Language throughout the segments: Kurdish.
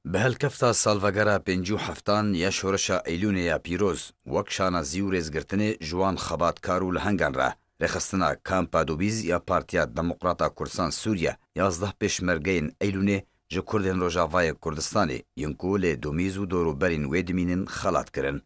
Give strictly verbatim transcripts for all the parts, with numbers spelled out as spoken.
Bi helkefta salvegera pêncî û heftan ya Şoreşa Eylûnê ya Pîroz, wek şanazî û rêzgirtinê ji wan xebatkar û lihengan re, rêxistina Kampa Domîz ya Partiya Demokrata Kurdistan Sûriye, yazdeh pêşmergeyên Eylûnê ji Kurdên Rojavayê Kurdistanê, yên ku lê Domîz û dorûberên wê dimînin, xelat kirin.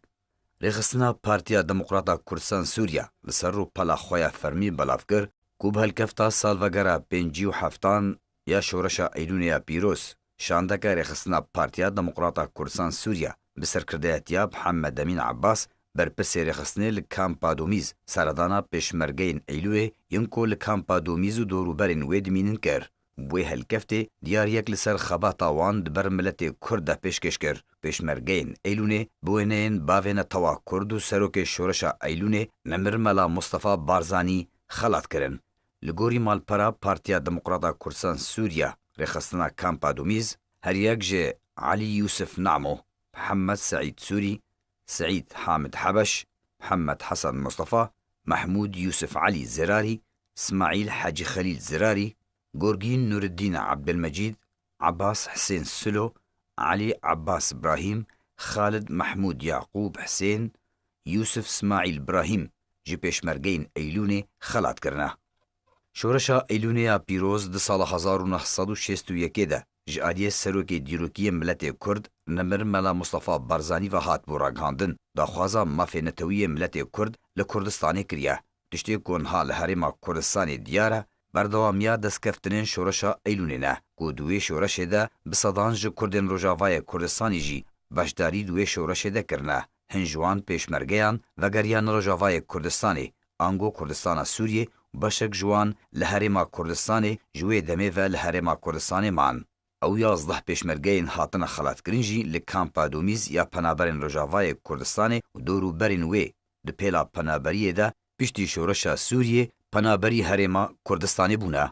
Rêxistina Partiya Demokrata Kurdistan Sûriye li ser rûpela xwe ya fermî belav kir ku bi helkefta salvegera pêncî û heftan ya Şoreşa Eylûnê ya Pîroz, şandeke rêxistina Partiya Demokrata Kurdistan Sûriye bi serkirdeyetiya Mihemed Emîn Abbas, berpirsê rêxistinê li Kampa Domîz, seredana pêşmergeyên Eylûyê yên ku li Kampa Domîz û dorûberên wê dimînin, kir. Bi wê helkeftê diyariyek li ser xebata wan di ber miletê Kurd de pêşkêş kir. Pêşmergeyên Eylûnê bi wêneyên bavê netewa Kurd û serokê Şoreşa Eylûnê Nemir Mela Mustafa Barzanî xelat kirin. Li gorî malpera Partiya Demokrata Kurdistan Sûriye, rêxistina Kampa Domîz, her yek ji Elî Yûsif Namo, Mihemed Seîd Sûrî, Seîd Hamid Hebeş, Mihemed Hesen Mustafa, Mehmûd Yûsif Elî Zirarî, Smaîl Hecî Xelîl Zirarî, Gorgîn Nûreddîn Ebdilmecîd, Abbas Hisên Silo, Elî Abbas Ibrahîm, Xalid Mehmûd Yaqûb Hisên, Yûsif Smaîl Ibrahîm ji pêşmergeyên Eylûnê xelat kirine. Şoreşa Eylûnê ya Pîroz di sala hezar û neh sed û şêst û yekê de ji aliyê serokê dîrokiyê miletê Kurd Nemir Mela Mustafa Barzanî ve hatibû ragihandin, daxwaza mafê netewî yê miletê Kurd li Kurdistanê kiriye. Tiştê ku niha li Herêma Kurdistanê diyar e, berdewamiya destkeftinên Şoreşa Eylûnê ne, ku di wê şoreşê de bi sedan ji Kurdên Rojavayê Kurdistanê jî beşdarî di wê şoreşê de kirine. Hin ji wan pêşmergeyan vegeriyane Rojavayê Kurdistanê, ango Kurdistana Sûriyê û beşek ji wan li Herêma Kurdistanê ji wê demê ve li Herêma Kurdistanê man. Ew yazdeh pêşmergeyên hatine xelatkirin jî li Kampa Domîz ya Penaberên Rojavayê Kurdistanê û dorûberên wê di pêla penaberiyê de piştî şoreşa Sûriyê penaberî Herêma Kurdistanê bûne.